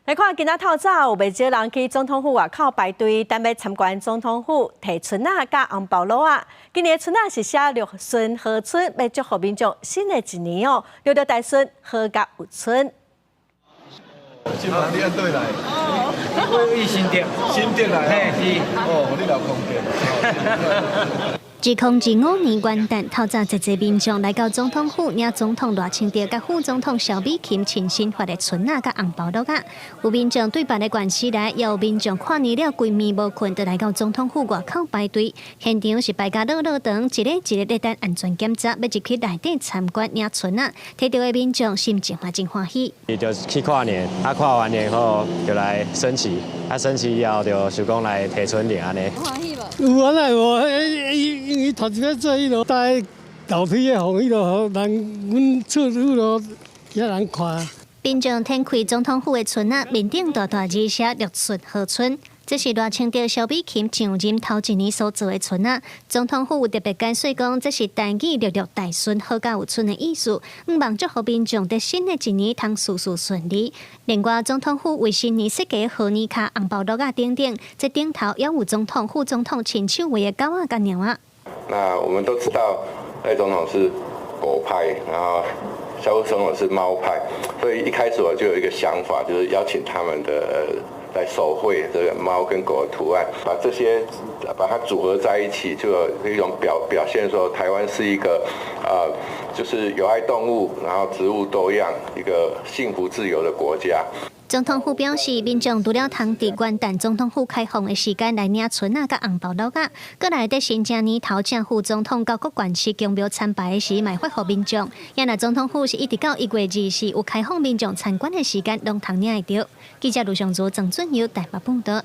來看今仔透早有袂少人去總統府外口排隊，等欲參觀總統府提春仔佮紅包滷仔。今年的春仔是寫六順賀春，欲祝福民眾新的一年哦，六六大順，郝甲有春。這馬你按佗來？我去新竹，新竹來。嘿是。哦，你留空間。2025年元旦透早，濟濟民眾來到總統府領總統賴清德佮副總統蕭美琴親身發的春仔佮紅包滷仔。有民眾對別个縣市來，也有民眾跨年了規暝無睏，就來到總統府外口排隊。現場是排甲落落長，一个一個咧等安全檢查，欲入去內底參觀領春仔。睇著的民眾心情嘛真歡喜。伊就去跨年，啊跨完年後就來升旗，啊升旗以後就想講來提春聯按呢。歡喜無？有啊，哪會無？因為頭一擺做彼落，大樓梯的予彼落，人阮厝彼落遐人看。民眾展開總統府的春仔，面頂大大字寫六順賀春。這是賴清德、蕭美琴上任頭一年所做的春仔。總統府有特別解說講，這是台語六六大順郝甲有春的意思，向望祝福民眾佇新的一年通事事順利。另外，總統府為新年設計賀年卡、紅包滷仔等等，這頂頭也有總統、副總統親手畫的狗仔佮貓仔。那我們都知道賴總統是狗派，然後蕭副總統是貓派，所以一開始我就有一個想法，就是邀請他們的來手繪這個貓跟狗的圖案，把這些把它組合在一起，就有一種表現，說台灣是一個就是友愛動物，然後植物多樣，一個幸福自由的國家。總統府表示，民眾除了通佇元旦總統府開放的時間來領春仔佮紅包滷仔，閣來佇新正年頭正副總統到各縣市宮廟參拜的時，嘛會發予民眾。也若總統府是一直到1月24有開放民眾參觀的時間，攏通領會著。記者盧尚卓、鄭俊友台北報導。